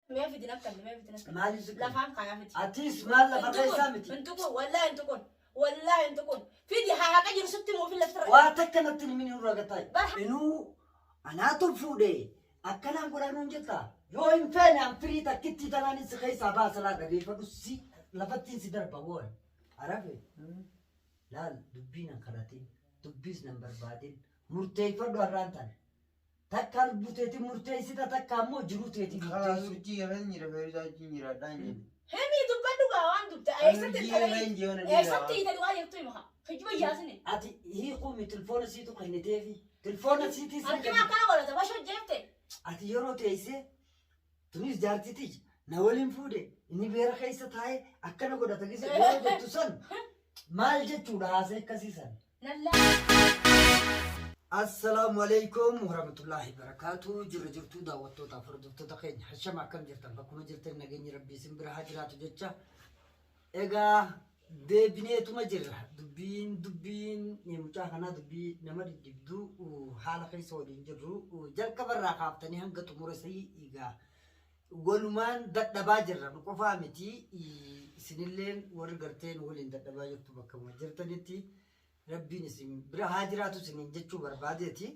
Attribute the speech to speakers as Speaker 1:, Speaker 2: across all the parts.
Speaker 1: Mee fidi nakkanni, mee fidi nakkanni.
Speaker 2: Maaliif si kenna?
Speaker 1: Lafaan kaayaa fidi.
Speaker 2: Atis maal lafa
Speaker 1: Hin tuqun,
Speaker 2: keessaa miti.
Speaker 1: hin tuqun, wallaahi hin tuqun. Wallaahi hin tuqun. Fidi haa haqa jiru sitti himuuf laftirra.
Speaker 2: Waa takka natti hin himin irraa gataa.
Speaker 1: Bara-
Speaker 2: Inuu anaatu fuudhe akkanaan godhaa nuun jetta. Yoo hin feene an firii takkittii tanaan si keessaa baasa laa dhageeffadhu si lafattiin si darba boora. Arafe laal dubbii nan kadhatin dubbiis nan barbaadin murteeffadhu har'aan tana. Takka lubbuu teetiin murteessita takka ammoo jiruu teetiin
Speaker 3: Karaa
Speaker 2: murteessuu.
Speaker 3: urjii irra hin jira feeruzaa wajjin jiraadhaa hin jedhu.
Speaker 1: Himi dubbadhu gaa waan dubde.
Speaker 3: Kan
Speaker 1: Eessatti
Speaker 3: urjii
Speaker 1: intala
Speaker 3: irra hin
Speaker 1: hiite?
Speaker 3: jiru na
Speaker 1: Eessatti
Speaker 3: dhiira.
Speaker 1: hiite dhugaa jirtu hima haa. Kijiba yaasine.
Speaker 2: Ati hiikuu mi tilfoona siitu kenniteefi tilfoona siitii sana
Speaker 1: Harkima akkana godhata bashoo jeefte.
Speaker 2: Ati yeroo teessee tunis jaartitiij na waliin fuudhe inni beera keessa taa'ee akkana godhata gise yeroo jettu san maal jechuudha haasa'e akkasii san.
Speaker 1: Nallaa.
Speaker 2: Assalaamu alaikum warahmatullahi barakaatu. Jirra jirtuu daawwattootaaf hordoftoota keenya hashama akkam jirtan bakkuma jirtan nageenyi rabbii isin bira haa jiraatu jecha. Egaa deebineetuma jirra. Dubbiin dubbiin mucaa kanaa dubbii nama dhidhibdu haala keessa waliin jirru jalqabarraa kaaftanii hanga xumura isii egaa walumaan dadhabaa jirra. Nu qofaa miti isinilleen warri garteen waliin dadhabaa jirtu bakkuma jirtanitti rabbiin isin bira haa jiraatu isiniin jechuu barbaadeeti.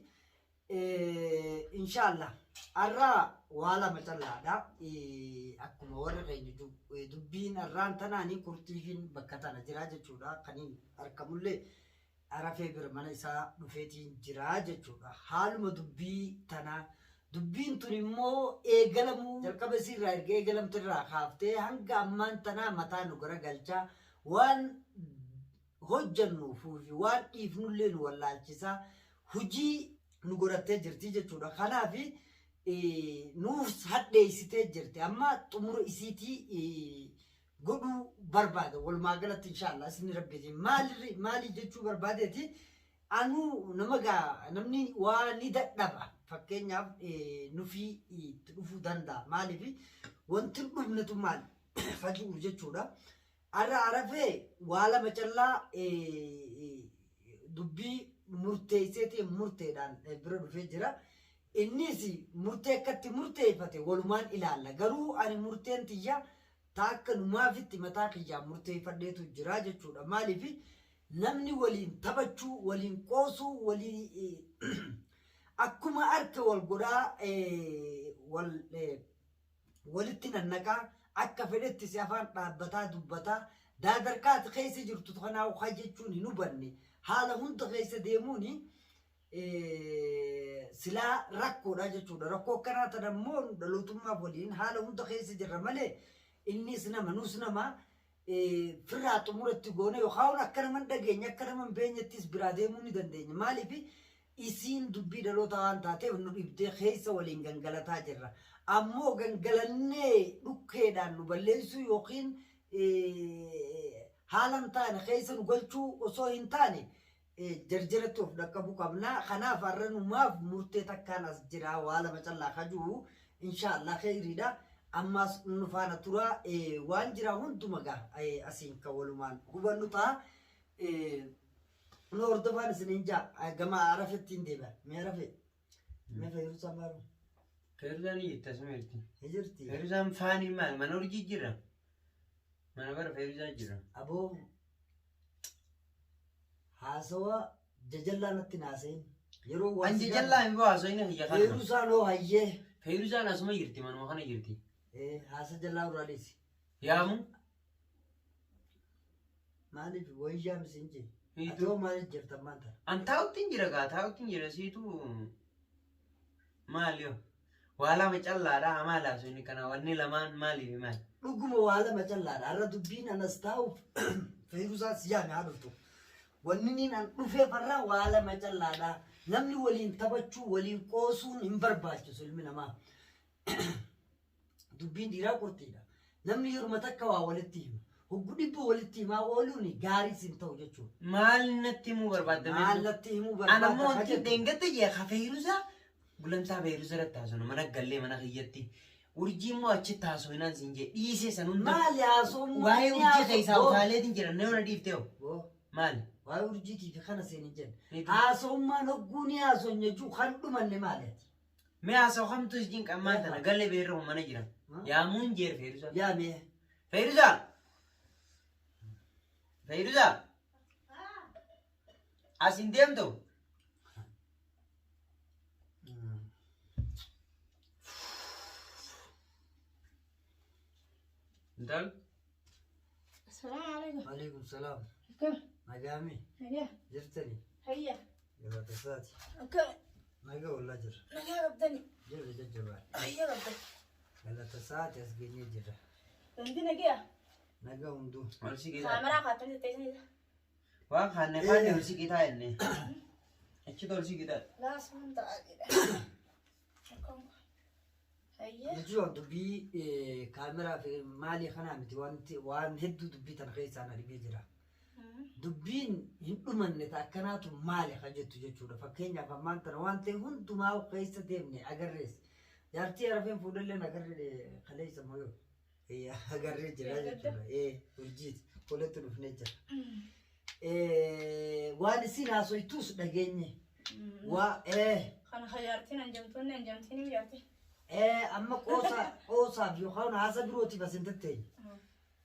Speaker 2: Inshaallah har'aa waa lama callaadha. Akkuma warri keenya dubbiin har'aan tanaanii kurtiifiin bakka tana jira jechuudha. Kaniin argamullee Arafee bira mana isaa dhufeetiin jira jechuudha. Haaluma dubbii tanaa dubbiin tun immoo eegalamuu jalqaba isiirraa erga eegalamte irraa kaaftee hanga ammaan tanaa mataa nu garagalchaa waan hojjannuuf fi waan dhiifnullee nu wallaalchisaa hujii nu godhattee jirti jechuudha. Kanaaf nuuf hadheessitee jirti. Amma xumura isiitii godhuu barbaada. Walumaa galatti inshaallah isin rabbiitiin maali maali jechuu barbaadeeti anuu nama gaa namni waa ni dadhaba. Fakkeenyaaf nufii itti dhufuu danda'a. Maaliif wanti hin dhufnetu maal faji'u jechuudha. Arra Arafee waa lama callaa dubbii murteesseetiin murteedhaan bira dhufee jira. Innis murtee akkatti murteeffate walumaan ilaalla. Garuu ani murteen tiyya ta akka numaafitti mataa kiyyaan murteeffadheetu jira jechuudha. Maaliif namni waliin taphachuu, waliin qoosuu, walii akkuma harka wal godhaa wal walitti nannaqaa akka fedhetti si afaan dhaabbataa dubbataa daadarkaa ati keessa jirtu kanaa ukaa jechuun hin hubanne haala hunda keessa deemuun silaa rakkoodha jechuudha. Rakkoo akkanaa tana immoo dhalootummaaf waliin haala hunda keessa jirra malee innis nama nus nama firraa xumuratti goone yookaan akka nama hin dhageenye akka nama hin beenyettis biraa deemuu ni dandeenya. Maaliif isiin dubbii dhaloota waan taateef nu dhibdee keessa waliin gangalataa jirra. Ammoo gangalannee dhukkeedhaan nu balleessuu yookiin haala hin taane keessa nu galchuu osoo hin taane jarjaratti of dhaqqabuu qabna. Kanaaf har'a numaaf murtee takkaan as jira waa lama callaa kajuu inshaallah kheyriidha. Ammaas nu faana tura waan jira hunduma gaa asiin kan walumaan hubannu ta'a. Nu hordofaan isiniin jaa gama Arafetti hin deebi'a. Mee Arafee? Mee Feeruzaa maalu?
Speaker 3: Feeruzaan ni jirti asuma jirti.
Speaker 2: Ni jirti.
Speaker 3: Feeruzaan faanii maal mana urjii jira. Mana bara Feeruzaa jira.
Speaker 2: Aboo haasawa jajallaa natti hin haasa'in. Yeroo waa
Speaker 3: An
Speaker 2: si
Speaker 3: jajallaa hin ba'u inni kiyya kanuma.
Speaker 2: Feeruzaan hoo hayyee.
Speaker 3: Feeruzaan asuma jirti manuma kana jirti.
Speaker 2: Haasa jallaa irraa dhiisi.
Speaker 3: Yaamu.
Speaker 2: Maaliif wayyaa misin jee?
Speaker 3: Hiituu.
Speaker 2: Ati hoo maaliif jirta ammaan tana?
Speaker 3: An taa'utti hin jira gaa taa'utti hin jira siitu maali yoo waa lama callaadha hamaa laasu inni kana wanni lamaan maaliif maali?
Speaker 2: Dhuguma waa lama callaadha. Har'a dubbiin anas taa'uuf Feeruusaa si yaame haa dhuftu. Wanni niin an dhufeef har'a waa lama callaadha. Namni waliin taphachuu waliin qoosuun hin barbaachisu ilmi namaa. Dubbiin dhiiraa qurxiidha. Namni yeruma takka waa walitti hima. Hoggu dhibba walitti himaa ooluun gaariis hin ta'u jechuudha.
Speaker 3: Maal natti himuu barbaadda?
Speaker 2: Maal natti himuu
Speaker 3: Ana
Speaker 2: barbaadda?
Speaker 3: ammoo wanti
Speaker 2: jettu?
Speaker 3: dheengadda jee ka Feeruusaa gulantaa Feeruusaa irratti haasofna mana gallee mana kiyyatti. Urjii immoo achitti haasofnaan siin jee dhiisee san hunda.
Speaker 2: Maali haasofnu?
Speaker 3: Waa'ee
Speaker 2: Inni
Speaker 3: urjii
Speaker 2: haasofnu?
Speaker 3: keessaa utaaleetiin jira na yoona dhiiftee hoo?
Speaker 2: Boo,
Speaker 3: Maali?
Speaker 2: waa'ee urjiitii fi kana seen hin jenne.
Speaker 3: Meetu?
Speaker 2: Haasa'ummaan hogguu ni haasofna jechuu kan dhumanne maali ati?
Speaker 3: Mee haasa'u kamtu si cinqa ammaan tana galee beerra mana jira. Yaamuun jeer Feeruzaa.
Speaker 2: Yaamee.
Speaker 3: Feeruzaa! Feeruzaa! As hin deemtu? Intal?
Speaker 1: Assalaamu alaikum.
Speaker 2: Alaikum salaam.
Speaker 1: Akkam?
Speaker 2: Nagaami.
Speaker 1: Nagaa.
Speaker 2: Jirtani.
Speaker 1: Hayya.
Speaker 2: Galata isaati.
Speaker 1: Akkam?
Speaker 2: Nagaa ollaa jirra.
Speaker 1: Nagaa qabdani.
Speaker 2: Jirra jajjabaa.
Speaker 1: Hayya qabdan.
Speaker 2: Galata isaati as geenyee jirra.
Speaker 1: Wanti nagaa.
Speaker 2: Nagaa hunduu.
Speaker 3: Ol si qitaa.
Speaker 1: Kaameraa kaatanii teessanii.
Speaker 3: Waan kaanne kaanne ol si qitaa jenne. Achitti ol si qitaa.
Speaker 1: Laasmaan ta'a jedha. Akkam? Hayya.
Speaker 2: Jechuun dubbii kaameraa fi maalii kanaa miti wanti waan hedduu dubbii tana keessaan argee jira. Dubbiin hin dhumanne ta akkanaatu maali kan jettu jechuudha. Fakkeenyaaf ammaan tana waan ta'e hundumaa keessa deemne agarrees. Jaartii arafeen fuudhalleen agarree kaleessa moo yoo agarree jira jechuudha. Urjiiti walitti dhufnee jira. Waan isin haasoytus dhageenye. Waa
Speaker 1: Kana hayaartiin hanjamtoonni hanjamtiin jaartii.
Speaker 2: Amma qoosa qoosaaf yookaan haasa birootiif as hin tatteenye.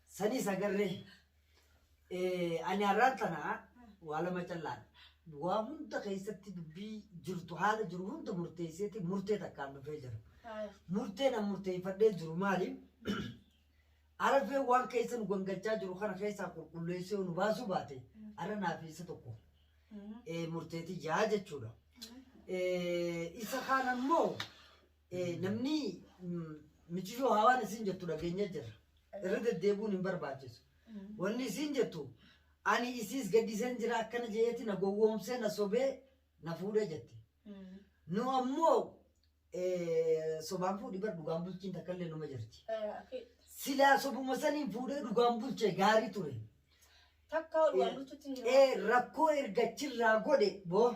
Speaker 2: Sanis agarree. Ani har'aan tana waa lama callaadha. Waa hunda keessatti dubbii jirtu haala jiru hunda murteesseeti murtee takkaan dhufee jira. Murteen an murteeffadhee jiru maali? Arafee waan keessa nu gangalchaa jiru kana keessaa qulqulleessee nu baasuu baate arra naaf isa tokko murteetii jaa jechuudha. Isa kaan ammoo namni michishoo hawaan isin jettu dhageenya jirra. Irra deddeebi'uun hin barbaachisu. Wanni isin jettu ani isiis gaddiseen jira akkana jeeti na gowwoomsee na sobee na fuudhee jette. Nu ammoo sobaan fuudhi bar dhugaan bulchiin takka illee numa jirti. Silaa sobuma saniin fuudhee dhugaan bulche gaarii ture.
Speaker 1: Takka dhugaan bulchuutti hin jiru.
Speaker 2: Rakkoo ergachirraa godhe boo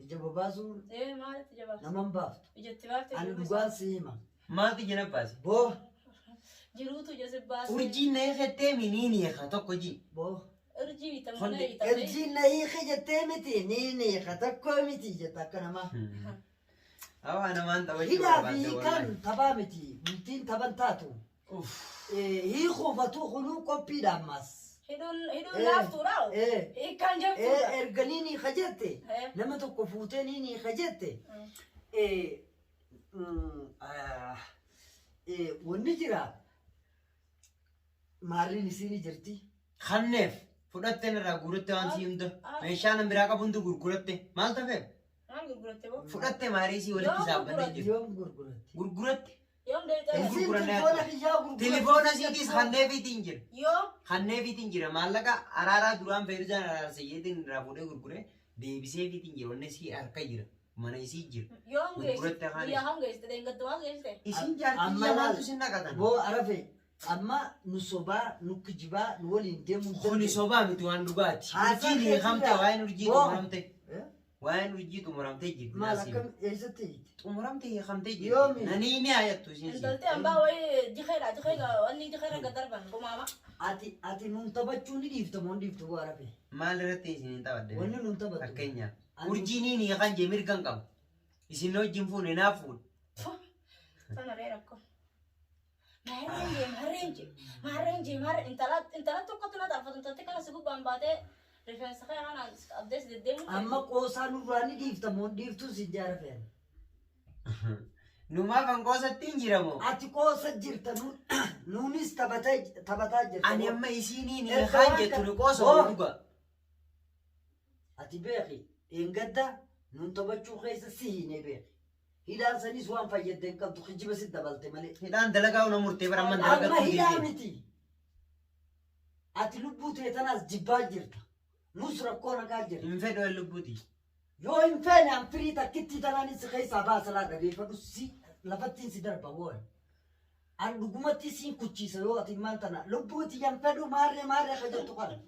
Speaker 2: ija babaasuun
Speaker 1: Maalitti jabaata?
Speaker 2: naman baaftu.
Speaker 1: Ijatti baafte
Speaker 2: Ani
Speaker 1: jiruu
Speaker 2: dhugaan si hima.
Speaker 3: Maaltu ija baase?
Speaker 2: Boo
Speaker 1: jiruutu ija si baase.
Speaker 3: Urjiin na hiikettee miniin hiika tokko ji.
Speaker 2: Boo.
Speaker 1: Urjii bitamuu na
Speaker 3: Honde-
Speaker 1: bitamee.
Speaker 2: Erjiin na hiike jettee miti ni hiika tokko miti jetta akka namaa.
Speaker 3: Hawaa namaan taphachuu
Speaker 2: Hidhaa fi
Speaker 3: barbaadde
Speaker 2: hiikaan
Speaker 3: wallahi.
Speaker 2: taphaa miti. Bultiin taphan taatu.
Speaker 3: Uff.
Speaker 2: Hiikuufatuu kunuu qophiidha ammas.
Speaker 1: Hidhuun hidhuun laaftuudha. Hiikkaan jabtuudha.
Speaker 2: Erga ni hiika jette nama tokko fuutee ni hiika jette wanni jira maarriin isiin jirti.
Speaker 3: Kanneef fudhatteen irraa guuratte waan sii hunda meeshaa nan biraa qabu hundi gurguratte maal tafeef?
Speaker 1: Maal gurguratte boo?
Speaker 3: Fudhatte maarii isii walitti
Speaker 1: Yoo
Speaker 3: saabbannee
Speaker 1: gurguratte.
Speaker 3: jirti.
Speaker 2: Yoom gurguratti?
Speaker 3: Gurguratte.
Speaker 1: Yoom deebitee?
Speaker 2: Isiin
Speaker 3: Gurgurannee
Speaker 2: telefoona
Speaker 3: akka-
Speaker 2: kiyyaa gurguratti.
Speaker 3: Telefoona isiitiis kanneefiitiin jira.
Speaker 1: Yoom?
Speaker 3: Kanneefiitiin jira. Maallaqa araaraa duraan Feeruzaan araarsa irraa fuudhee gurguree deebiseefiitiin jira. Wanni isii harka jira. Mana isii jira.
Speaker 1: Yoom geessite?
Speaker 3: Gurguratte kaan
Speaker 1: Guyyaa kam geessite? Deengaddu maal geessite?
Speaker 3: Isin jaartii
Speaker 2: Amma
Speaker 3: lamaatu
Speaker 2: laal.
Speaker 3: isin naqatan.
Speaker 2: Boo arafe amma nu sobaa nu kijibaa nu waliin deemuu hin
Speaker 3: Kuni
Speaker 2: dandeenyu.
Speaker 3: sobaa miti waan dhugaati.
Speaker 2: Haasaa
Speaker 3: Urjiin hiikamte
Speaker 2: keessirraa.
Speaker 3: waa'een urjii
Speaker 2: Boo.
Speaker 3: xumuramte.
Speaker 2: Eh?
Speaker 3: Waa'een urjii xumuramtee jirti.
Speaker 2: Maal
Speaker 3: Naasiin.
Speaker 2: akkam eessatti hiite?
Speaker 3: Xumuramte hiikamtee jirti.
Speaker 2: Yoomi?
Speaker 3: Nanii ni hayattu isin siin.
Speaker 1: Intalti hambaa wayii jikeedha. Jikee wanni jikeerra gad darban gumaama.
Speaker 2: Ati nuun taphachuu ni dhiifta moo hin dhiiftu boo arafe?
Speaker 3: Maal irratti isin hin taphadde?
Speaker 2: Wanni nuun taphattu.
Speaker 3: Fakkeenyaaf.
Speaker 2: Ani-
Speaker 3: Urjiin ni hiikan jee mirga hin qabu. Isin wajjin fuune naaf fuune.
Speaker 1: Tana ree rakkoo. Maarreen jee maarreen jee maarreen jee maarreen intala intala tokkotu na tarfatu intalti kana si gubbaan baatee rifeensa kee kanaan abdees deddeemuu.
Speaker 2: Amma qoosaa nurraa ni dhiifta moo hin dhiiftu si jaara
Speaker 3: Numaaf an qoosatti hin jiramoo?
Speaker 2: Ati qoosa jirta nuunis taphataa jirta.
Speaker 3: Ani amma isiiniin
Speaker 2: Erga
Speaker 3: hiikaan
Speaker 2: waan
Speaker 3: jettu
Speaker 2: kana-
Speaker 3: ni qoosa
Speaker 2: Boo.
Speaker 3: dhuga.
Speaker 2: Ati beeki dheengadda nuun taphachuu keessa si hiine beeki. Hidhaan sanis waan fayyadde hin qabdu kijiba si dabalte malee.
Speaker 3: Hidhaan dalagaa una murtee bara amman
Speaker 2: Amma
Speaker 3: dalagattuu
Speaker 2: hidhaa
Speaker 3: deebi'e.
Speaker 2: miti. Ati lubbuu tee tanaas jibbaa jirta. Nus rakkoo naqaa jirta.
Speaker 3: Hin fedhu waan lubbuuti.
Speaker 2: Yoo hin feene an firii takkittii tanaan si keessaa baasa laa dhageeffadhu si lafattiin si darba woon. An dhugumatti siin kuchiisa yoo ati maal tana lubbuu tiyyan fedhu maarree maarree ka jettu kana.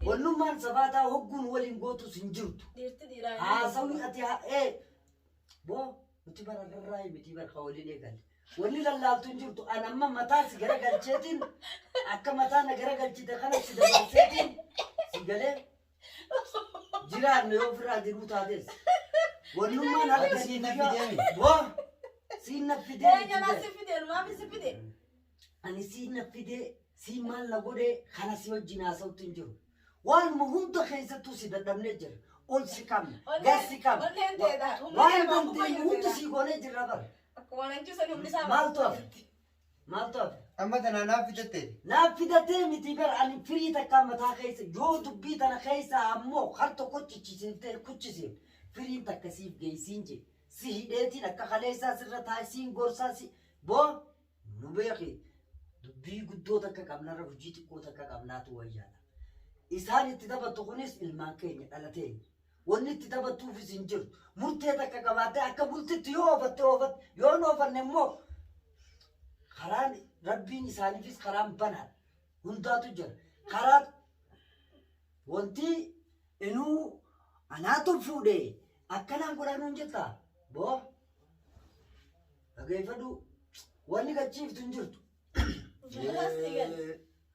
Speaker 2: Wannummaan sabaataa hogguun waliin gootus hin jirtu.
Speaker 1: Dhiirti dhiiraa.
Speaker 2: Haasawni ati boo nuti bara rarraa miti bara waliin eegalle. Wanni lallaaltu hin jirtu an amma mataa si garagalcheetiin akka mataa na garagalchite kana si dabarseetiin si galee jiraanne yoo ofirraa jiruu taates. Wannummaan
Speaker 3: Ati siin na fideemi.
Speaker 2: Boo Siin na fidee
Speaker 1: Eenyu
Speaker 2: miti
Speaker 1: na si fide maaf si fide?
Speaker 2: Ani siin na fidee siin maal na godhee kana si wajjin haasa'utti hin jiru. Waanuma hunda keessattuu si dadhabnee jira. Ol si qabna, gad si qabna.
Speaker 1: Onneen teedha. Humni
Speaker 2: Waan
Speaker 1: kee maal
Speaker 2: dandeenyu hunda si goonee jirra bara.
Speaker 1: Akkuma nan jiru humni isaa
Speaker 2: Maaltu hafe? Maaltu hafe?
Speaker 3: Amma tanaa naaf fidatte.
Speaker 2: Naaf fidatee miti bara ani firii takka mataa keessa yoo dubbii tana keessa ammoo har tokko cichisiiftee kuchisiif firiin takka siif geessiin jee si hidheetiin akka kaleessaa sirra taasisiin gorsaa si boo nu beeki dubbii guddoo takka qabnarra hojii xiqqoo takka qabnaatu wayyaadha. Isaan itti taphattu kunis ilmaan keenya dhalateenya. Wanni itti taphattuufis hin jirtu. Murtee takka qabaattee akka bultitti yoo oofatte oofatte yoo hin oofanne immoo karaan rabbiin isaaniifis karaan banaadha. Hundaatu jira. Karaa wanti inuu anaatu fuudhee akkanaan godhanuun jettaa? Boo dhageeffadhu wanni gachiiftu hin jirtu.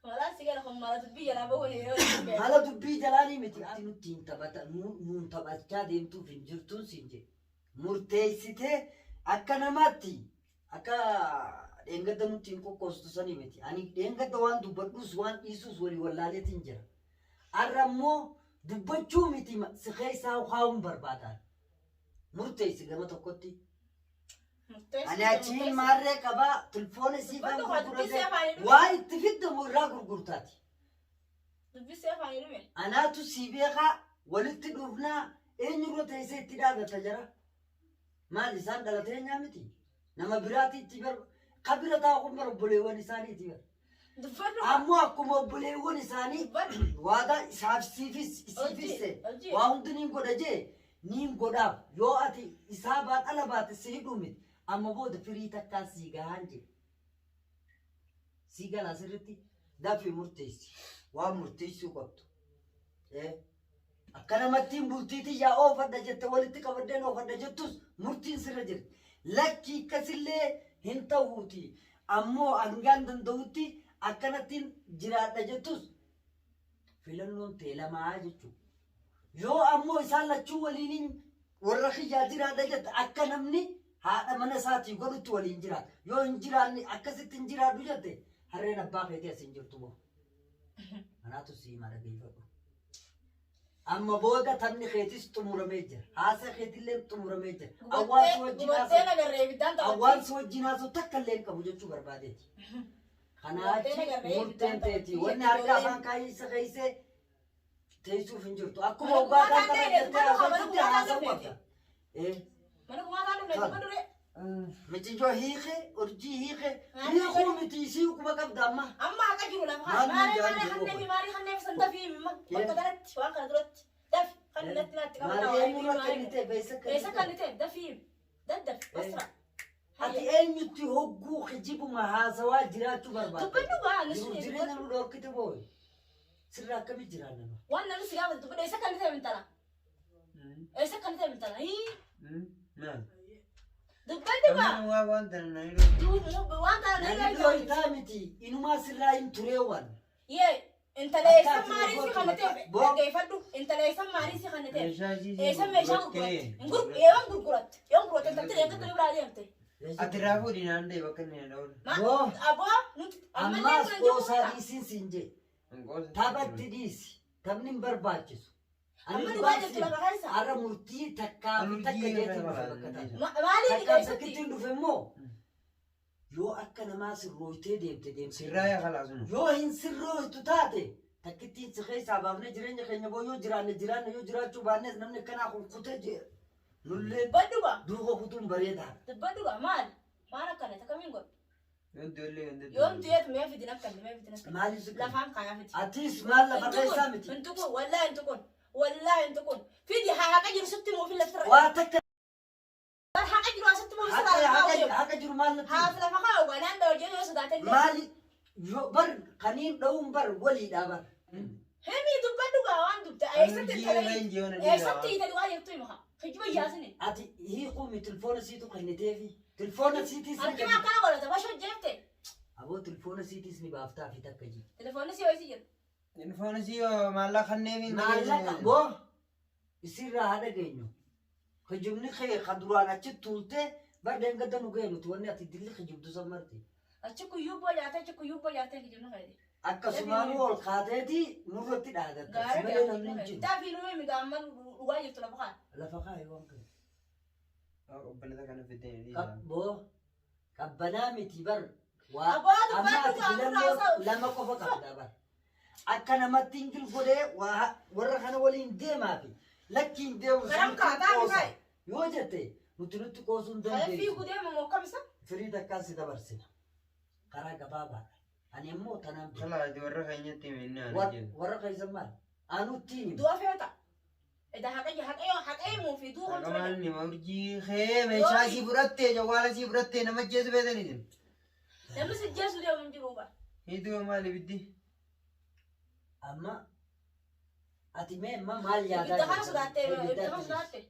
Speaker 1: Malaan si gala kun mala dubbii jalaa bahuun yeroo itti
Speaker 2: Mala dubbii jalaanii miti. Ati nutti hin taphata nuun taphachaa deemtuuf hin jirtuun siin jedhe. Murteessitee akka namaatti akka dheengadda nutti hin qoqqoostu sanii miti. Ani dheengadda waan dubbadhus waan dhiisus walii wallaaleetiin jira. Har'a immoo dubbachuu miti si keessaa kaa'uun barbaadaan. Murteessi gama tokkotti. Ani achiin maarree qabaa tilfoona isii faan
Speaker 1: Dubbadhu haa dubbisee
Speaker 2: gurguratee
Speaker 1: afaanii dhume.
Speaker 2: waa itti fiddamu irraa gurgurtaati.
Speaker 1: Dubbisee afaanii dhume.
Speaker 2: Anaatu sii beekaa walitti dhufnaa eenyurra teessee itti dhaabata jara. Maal isaan dhalatee nyaa miti? Nama biraati itti bar ka bira taa'u kun bar obboleewwan isaaniiti bar.
Speaker 1: Dubbadhu.
Speaker 2: Ammoo akkuma obboleewwan isaanii
Speaker 1: Dubbadhu.
Speaker 2: waadaa isaaf siifis isiifis
Speaker 1: Hojii,
Speaker 2: ta'e
Speaker 1: hojii.
Speaker 2: waa hundi niin godha jee niin godhaaf yoo ati isaa baat ala baate si hidhuu miti amma booda firii takkaan sii gahaan jedhe. Sii galaa sirritti dafii murteessi waan murteessuu qabdu. Akka namattiin bultii tiyyaa oofadha jette walitti qabadheen oofadha jettus murtiin sirra jirti. Lakki akkasillee hin ta'uuti. Ammoo hangaan danda'utti akkanattiin jiraadha jettus filannoon tee lamaa jechuudha. Yoo ammoo isaan lachuu waliin warra kiyyaa jiraadha jette akka namni haadha mana isaatii godhutti waliin jiraata. Yoo hin jiraanne akkasitti hin jiraadhu jette harreen abbaa keetii as hin jirtu moo. Kanaatu sii mara geeffadhu. Amma booda taphni keetis xumuramee jira. Haasa keetillee xumuramee jira. Awwaansi wajjin
Speaker 1: Gubattee
Speaker 2: haasa'u.
Speaker 1: nagarree ibiddaan taphatti.
Speaker 2: Awwaansi wajjin haasa'u takka illee hin qabu jechuu barbaadeeti. Kanaa
Speaker 1: Gubattee
Speaker 2: achi
Speaker 1: nagarree
Speaker 2: murteen
Speaker 1: ibiddaan
Speaker 2: teeti.
Speaker 1: taphatti.
Speaker 2: Wanni harka afaan kaayisa keessee teessuuf hin jirtu. Akkuma
Speaker 1: Mana
Speaker 2: obbaa
Speaker 1: gumaa
Speaker 2: kan
Speaker 1: taatee
Speaker 2: jettee
Speaker 1: mana
Speaker 2: haasoftutti
Speaker 1: gumaa
Speaker 2: haasa'u
Speaker 1: taatee
Speaker 2: qabda. Eh,
Speaker 1: Mana gumaa kaan dhufne dubbadhu ree.
Speaker 2: Mijijoo hiike, urjii hiike,
Speaker 1: Maal
Speaker 2: hiikuu miti isii quba qabda amma.
Speaker 1: Amma haqa jiru lafa
Speaker 2: Maal
Speaker 1: kana. Maaree
Speaker 2: nuti
Speaker 1: maaree
Speaker 2: jiru
Speaker 1: kanneen
Speaker 2: qofa?
Speaker 1: maaree kanneen san dafii himma. Bakka kanatti waan kana duratti. Dafi kan natti natti qabata.
Speaker 2: Maal eenyurra kennite beessa
Speaker 1: Eessa
Speaker 2: kennite?
Speaker 1: kan ta'e dafii himi. Daddaf basra.
Speaker 2: Ati eenyutti hogguu kijibuma haasawaa jiraachuu barbaadda?
Speaker 1: Dubbadhu gaa
Speaker 2: Jiruuf
Speaker 1: nuti
Speaker 2: jireenya nu dhorkite booyi. Sirra akkamii jiraanna nu?
Speaker 1: waan namni si gaafatu dubbadhu eessa kan ta'e mintala. Eessa kan ta'e mintala. Hii
Speaker 3: Maal?
Speaker 1: dubbadhu gaa.
Speaker 3: Amma waa waan tana na hidhuu.
Speaker 1: Waan kana
Speaker 2: Namni
Speaker 1: nama
Speaker 2: dhooytaa miti inumaa sirraa hin tureewwan.
Speaker 1: Yee intala eessa maarii si kan ta'e
Speaker 2: Boo.
Speaker 1: dhaggeeffadhu intala eessa maarii si kan ta'e.
Speaker 3: Meeshaa isii
Speaker 1: Eessa meeshaa gurguratte? Yoon gurguratte yoon gurguratte intalti eeggatu ni biraa deemte.
Speaker 3: Ati raafuu diinaan dee bakka inni na dhawlu.
Speaker 2: Boo.
Speaker 1: Aboo nuti ammallee
Speaker 2: Ammaas
Speaker 1: kun jiru.
Speaker 2: qoosaa dhiisiin siin jee. Taphatti dhiisi. Taphni hin barbaachisu. Ani
Speaker 1: Amma
Speaker 2: dhugaa
Speaker 1: dhugaa jirtu lafa keessa.
Speaker 2: Har'a murtii takkaa fi takka
Speaker 3: Murtii
Speaker 2: jeetiin
Speaker 3: irra
Speaker 2: dhufe bakka tana.
Speaker 1: Maaliif
Speaker 2: Takkaa
Speaker 1: eessatti?
Speaker 2: takkittiin dhufe immoo yoo akka namaa sirrooytee deemte deemte.
Speaker 3: Sirraa yaa kalaasun.
Speaker 2: Yoo hin sirrooytu taate takkittiin si keessaa baafnee jireenya keenya boo yoo jiraanne jiraanne yoo jiraachuu baannes namni akkanaa kun kutee jee nullee
Speaker 1: Dubbadhu gaa
Speaker 2: duuka kutuun bareedaadha.
Speaker 1: dubbadhu gaa maali? Maal akkana takka godhu?
Speaker 3: Yoon du'ellee yoon du'ellee.
Speaker 1: Yoom du'eetu mee fidin akkanni mee fidin akkanni.
Speaker 2: Maaliif si
Speaker 1: Lafaan kaayaa fidi.
Speaker 2: Atis maal lafa keessaa miti.
Speaker 1: Hin tuqun wallaahi hin tuqun wallaahi hin tuqun fidi haa haqa jiru sitti muufin laftirra.
Speaker 2: Waa takka
Speaker 1: Haqa jiru asitti muufin
Speaker 2: haqa
Speaker 1: sirraa lafa
Speaker 2: haqa
Speaker 1: kaa'u.
Speaker 2: haqa jiru maal natti
Speaker 1: Haa lafa kaa'u gaa naan dhawaa jedhu yoo sodaate illee.
Speaker 2: maali yoo bar kaniin dha'uun bar waliidha bar.
Speaker 1: Hemi dubbadhu gaa waan dubde eessatti intala eessatti intala waa jirtu hima kijiba yaasini.
Speaker 2: Ati hiikuu mi tilfoona siitu kenniteefi tilfoona siitiis ni
Speaker 1: Harkina
Speaker 2: kenni.
Speaker 1: akkana godhata bashoo jeefte
Speaker 2: Aboo tilfoona siitiis ni baaftaa fi takka ji.
Speaker 1: telefoonni si ho'isi jira.
Speaker 3: Telefoon isii maallaqa kanneen
Speaker 2: Maallaqa boo isirraa haa dhageenyu. Kijibni kee ka duraan achi tuultee Bar deengadda nu ga'e nuti wanni ati dilli kijibdu san marti.
Speaker 1: Achi kuyyubboo nyaatee achi kuyyubboo nyaatee kijibnu fayyade.
Speaker 2: Akkasumaanuu ol kaateeti nurratti dhaadatta. Si
Speaker 1: Gaara
Speaker 2: malee namni hin jiru.
Speaker 1: Dafii nu himi gaamman dhugaa jirtu lafa kaan.
Speaker 2: Lafa kaa'i waan kana.
Speaker 3: Obbolata kana fiddee ni dhiisa.
Speaker 2: Qabboo qabbanaa miti bar. Waa
Speaker 1: Abbaa
Speaker 2: amma
Speaker 1: dubbaatu
Speaker 2: ati
Speaker 1: gaafurraa
Speaker 2: filannoo
Speaker 1: haasa'u.
Speaker 2: lama qofa qabda bar. Akka namatti hin godhee waa warra kana waliin deemaa fi lakkiin deemu
Speaker 1: Garam
Speaker 2: sinutti
Speaker 1: kaataa
Speaker 2: qoosa.
Speaker 1: kaa'i.
Speaker 2: Yoo jette nuti nutti qoosuu hin
Speaker 1: Fiigu
Speaker 2: dandeessu.
Speaker 1: deema moo akkamisa?
Speaker 2: Firii takkaan si dabarsina. Karaa gabaabaadha. Ani immoo tanaan beeka.
Speaker 3: Kala ati warra keenyatti himi inni ana jedhu.
Speaker 2: Warra keessan maal? Anutti himi.
Speaker 1: Du'a feeta. Eda haqee haqee haqee himuu fi du'a
Speaker 3: Haqa
Speaker 1: kan
Speaker 3: maal ni urjii kee meeshaa sii fudhattee jawwaala sii fudhattee nama jeesu beekanii jiru.
Speaker 1: Namni si jeesu deemu hin jiru ba.
Speaker 3: Hiituu maal ibiddi?
Speaker 2: Amma ati mee amma maal yaadaa
Speaker 1: Ibidda kana
Speaker 2: jirta?
Speaker 1: sodaattee
Speaker 2: Ibidda
Speaker 1: ibidda kana
Speaker 2: ati.
Speaker 1: sodaatte.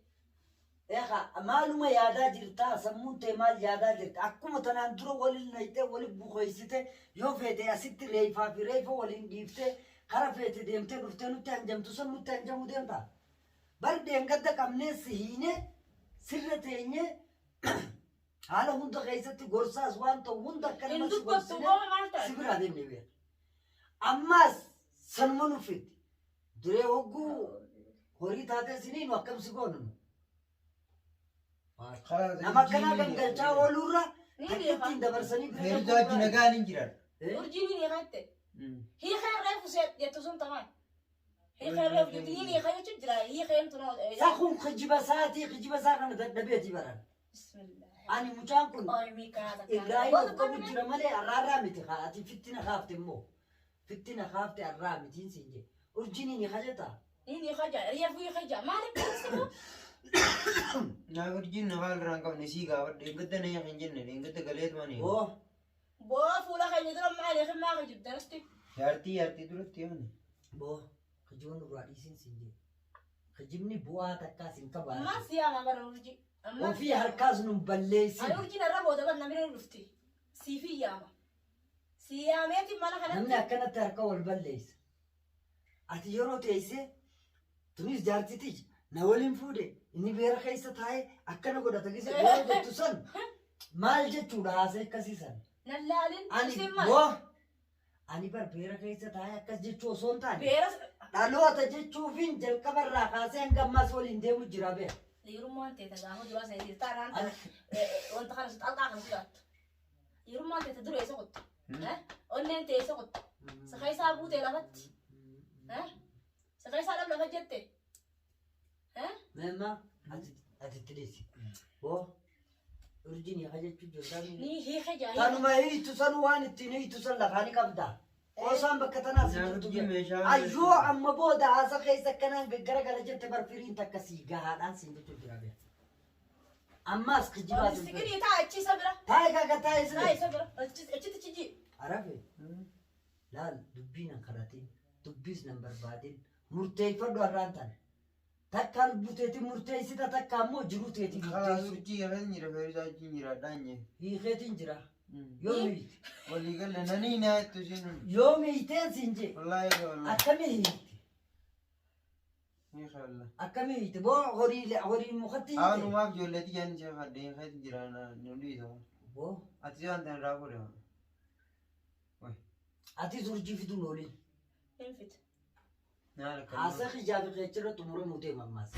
Speaker 2: Eegaa maaluma yaadaa jirtaa sammuun tee maal yaadaa jirta akkuma tanaan dura waliin nayitee waliin bukeessite yoo feete asitti reefaa fi reefa waliin dhiiftee kara feete deemtee dhuftee nutti hanjamtu san nutti hanjamuu deemta. Bar deengadda qabnee si hiine sirra teenyee haala hunda keessatti gorsaas waan ta'u hunda akka
Speaker 1: Hin
Speaker 2: nama si
Speaker 1: dubbattu
Speaker 2: gorsine
Speaker 1: gooma maal ta'e?
Speaker 2: si biraa deemne beeka. Ammaas sanuma nuffiti. Duree hogguu horii taatee siniinu akkam si goonu nu? Nama akkanaa gangalchaa ooluurra
Speaker 1: Ni
Speaker 2: takka
Speaker 1: beeka.
Speaker 2: ittiin dabarsanii bira
Speaker 3: Feertuu achi nagaan hin jiran.
Speaker 2: Eh?
Speaker 1: Urjiin ni hiikatte. Hiikee reefu jettu sun tamaan. Hiikee reefu jettu ni hiika jechuun jira. Hiikeen tun.
Speaker 2: Sakuun kijiba isaatii kijiba isaa kana dadhabeeti baran.
Speaker 1: Bismillah.
Speaker 2: Ani mucaan kun
Speaker 1: Qoymii kana takka.
Speaker 2: Ibraahim of qabu jira malee arraarraa miti haa ati fittina kaafte immoo fittina kaafte arraa mitiin siin jedhe. Urjiin ni hajata.
Speaker 1: Ni hiika jaa. Reefu hiika jaa. Maaliif beeksisu?
Speaker 3: Naaf urjiin na haala irraa hin qabne sii gaafadhe deengadda na hin jenne deengadda galeetuma ni.
Speaker 2: Oo
Speaker 1: Boo fuula keenya dura maaliif maa kijibda natti?
Speaker 3: Jaartii jaartii duratti yaani.
Speaker 2: boo kijiba nurraa dhiisiin siin jedhe. Kijibni bu'aa takkaas hin qabaatu.
Speaker 1: Ammaan siyaama bara urjii. Ammaan
Speaker 2: Ofii harkaas nun balleessin.
Speaker 1: Ani urjiin irra booda bar namni ni dhufti. Siifii yaama. Siyaameeti mana
Speaker 2: Namni
Speaker 1: kanatti.
Speaker 2: akkanatti harka wal balleessa. Ati yeroo teessee tunis jaartitiij na waliin fuudhe inni beera keessa taa'ee akkana godhata gise yeroo jettu san maal jechuudha haasa'e akkasii san.
Speaker 1: Nallaalin.
Speaker 2: Ani
Speaker 1: Isin maal?
Speaker 2: boo ani bar beera keessa taa'ee akkas jechuu osoo hin taane
Speaker 1: Beera.
Speaker 2: dhaloota jechuufiin jalqabarraa kaasee hanga ammaas waliin deemu jira beera.
Speaker 1: Dhiirummaan teeta gaafa duraa sana jirta taanaan tana wanta kana xalqaa kana sodaattu. Dhiirummaan teeta dura eessa qottu? Onneen tee eessa qottu? Sakaysaa buutee lafatti? Sakaysaa dhab lafa jette?
Speaker 2: Meemma ati ati dhiisi. Boo urjiin yaa jechuu jirtaa.
Speaker 1: Ni hiika jaa.
Speaker 2: Tanuma hiitu san waan ittiin hiitu san lafaa ni qabda. Qoosaan bakka tanaas hin
Speaker 3: Naaf
Speaker 2: jirtu
Speaker 3: urjiin
Speaker 2: beera.
Speaker 3: meeshaa.
Speaker 2: Ayyoo amma booda haasa keessa akkanaan garagala jette bar firiin takka sii gahaadhaan siin jechuu jira beera. Ammaas kijibaa sin fedhu.
Speaker 1: Siginii taa achi isa bira.
Speaker 2: Taa'e kaka taa'e
Speaker 1: Taa
Speaker 2: sile.
Speaker 1: isa bira. Achitti chiji.
Speaker 2: Arafe laal dubbii nan kadhatin dubbiis nan barbaadin murteeffadhu har'aan tana. Takka lubbuu teetiin murteessita takka ammoo jiruu teetiin
Speaker 3: Kalaas
Speaker 2: murteessu.
Speaker 3: urjii kan jira feertuu achi hin jira dhaanye.
Speaker 2: Hiikeetiin jira. Yoo miite.
Speaker 3: Walii galle nanii naa jettu siin.
Speaker 2: Yoo miiteen siin jee
Speaker 3: Wallaahi wallaahi.
Speaker 2: akkamii hiikte?
Speaker 3: Ni khalla.
Speaker 2: Akkamii hiikte? Boo horii horii mukatti hiikte.
Speaker 3: Aanumaaf ijoolleetti jaan ishee fadhee keessa jira nu dhiisa.
Speaker 2: Boo
Speaker 3: Ati waan tan irraa fuudhe.
Speaker 2: atis urjii fiduun oolin.
Speaker 1: Hin fite.
Speaker 3: Nyaala kan.
Speaker 2: Haasa hijaabii keechirra xumuramuu deema ammaas.